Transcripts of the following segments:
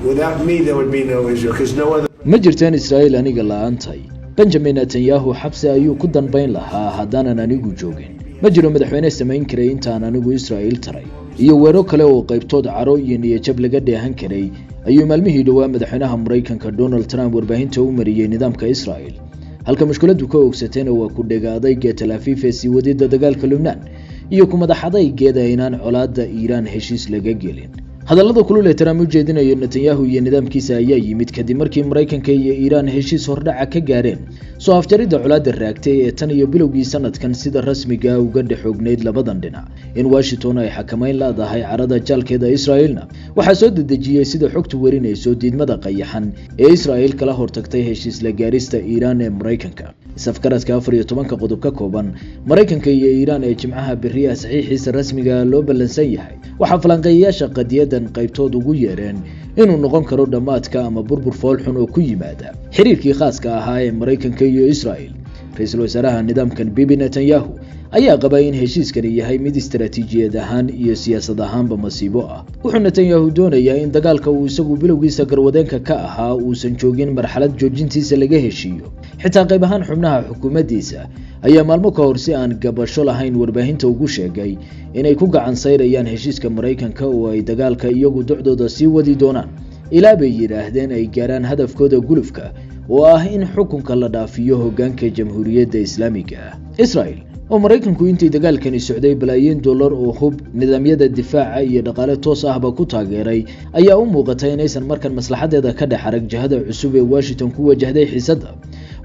Without me, there would be no Israel, because no other Ma jirteen Israa'iil aniga la-aantay. Benjamin Netanyahu xabsi ayuu ku danbayn lahaa haddaanan anigu joogin. Ma jiro madaxweyne samayn karay intaan anigu Israa'iil taray. Iyo weero kale oo qaybtood caro iyo niyajab laga dheehan karay ayuu maalmihii dhowaa madaxweynaha Maraykanka Donald Trump warbaahinta u mariyey nidaamka Israa'el. Halka mushkiladdu ka oogsatayna waa ku dhega adayga Tel Aviv ee sii wadida dagaalka Lubnaan iyo ku madax adaygeeda inaan colaadda Iiraan heshiis laga gelin. Hadallada kulul ee Trump u jeedinayo Netanyahu iyo nidaamkiisa ayaa yimid kadib markii Maraykanka iyo Iiraan heshiis hordhaca ka gaareen soo afjaridda colaadda raagtay ee tan iyo bilowgii sanadkan sida rasmiga uga dhex ogneyd labadan dhinac. In Washington ay xakamayn leedahay carada jaalkeeda Israa'iilna waxaa soo dedejiyey, sida xogtu warinayso, diidmada qayaxan ee Israa'iil kala hortagtay heshiis la gaarista Iiraan ee Maraykanka. Isafgaradka 14-ka qodob ka kooban Maraykanka iyo Iiraan ee Jimcaha beriyaha saxiixiisa rasmiga loo ballansan yahay waxaa falanqeeyayaasha qadiyadan qaybtood ugu yeereen inuu noqon karo dhammaadka ama burbur foolxun oo ku yimaada xiriirkii khaaska ahaa ee Maraykanka iyo Israa'el. Ra-iisul wasaaraha nidaamkan Bibi Netanyahu ayaa qaba in heshiiskani yahay mid istaraatiijiyad ahaan iyo siyaasad ahaanba masiibo ah. Wuxuu Netanyahu doonayaa in dagaalka uu isagu bilowgiisa garwadeenka ka ahaa uusan joogin marxalad joojintiisa laga heshiiyo. Xitaa qayb ahaan xubnaha xukuumaddiisa ayaa maalmo ka hor si aan gabasho lahayn warbaahinta ugu sheegay inay ku gacan sayrayaan heshiiska Maraykanka oo ay dagaalka iyagu docdooda sii wadi doonaan ilaa, bay yidhaahdeen, ay gaaraan hadafkooda gulufka oo ah in xukunka la dhaafiyo hoggaanka Jamhuuriyadda Islaamiga ah. Israel oo Maraykanku intii dagaalkani socday balaayiin dollar oo hub, nidaamyada difaaca iyo dhaqaale toos ahba ku taageeray ayaa u muuqatay inaysan markan maslaxadeeda ka dhex arag jihada cusub ee Washington ku wajahday xiisadda.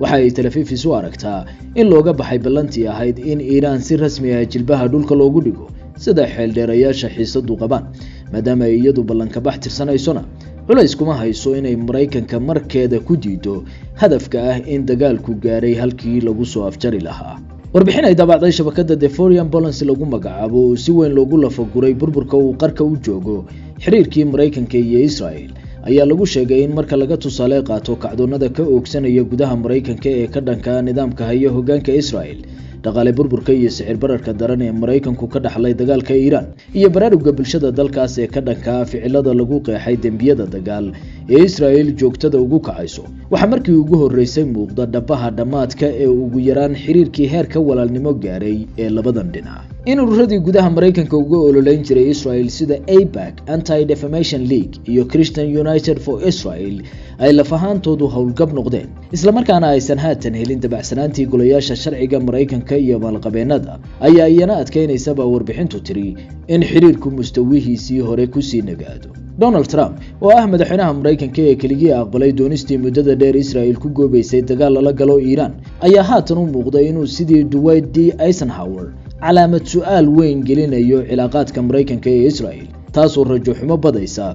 Waxa ay Tel Aviv isu aragtaa in looga baxay ballantii ahayd in Iiraan si rasmi ah jilbaha dhulka loogu dhigo, sida xeeldheerayaasha xiisadu qabaan. Maadaama ay iyadu ballankabax tirsanaysona, culays kuma hayso inay Maraykanka markeeda ku diido hadafka ah in dagaalku gaaray halkii lagu soo afjari lahaa. Warbixin ay daabacday shabakada The Foreign Policy lagu magacaabo oo si weyn loogu lafaguray burburka uu qarka u joogo xiriirkii Maraykanka iyo Israel ayaa lagu sheegay in marka laga tusaale qaato kacdoonada ka oogsanaya gudaha Maraykanka ee ka dhanka nidaamka haya hogaanka Israel, dhaqaale burburka iyo sicir bararka daran ee Maraykanku ka dhaxlay dagaalka Iiraan, iyo baraaruga bulshada dalkaas ee ka dhanka ah ficilada lagu qeexay dembiyada dagaal ee Israel joogtada ugu kacayso, waxaa markii ugu horreysay muuqda dhabaha dhammaadka ee ugu yaraan xiriirkii heerka walaalnimo gaaray ee labadan dhinac. In ururadii gudaha Maraykanka uga ololeyn jiray Israel sida AIPAC, Anti Defamation League iyo Christian United for Israel ay laf ahaantoodu howlgab noqdeen, islamarkaana aysan haatan helin dabacsanaantii golayaasha sharciga Maraykanka iyo maalqabeennada, ayaa iyana adkeynaysaba warbixintu tiri in xiriirku mustawihiisii hore kusii nagaado. Donald Trump oo ah madaxweynaha Maraykanka ee keligii aqbalay doonistii muddada dheer Israel ku goobaysay dagaal lala galo Iiraan ayaa haatan u muuqday inuu sidii Dwight D Eisenhower calaamad su-aal weyn gelinayo cilaaqaadka Maraykanka ee Israel, taasoo rajo xumo badaysa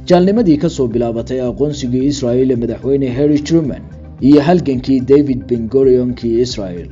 jaalnimadii kasoo bilaabatay aqoonsigii Israel ee madaxweyne Harry Truman iyo halgankii David Ben Gurionkii Israel.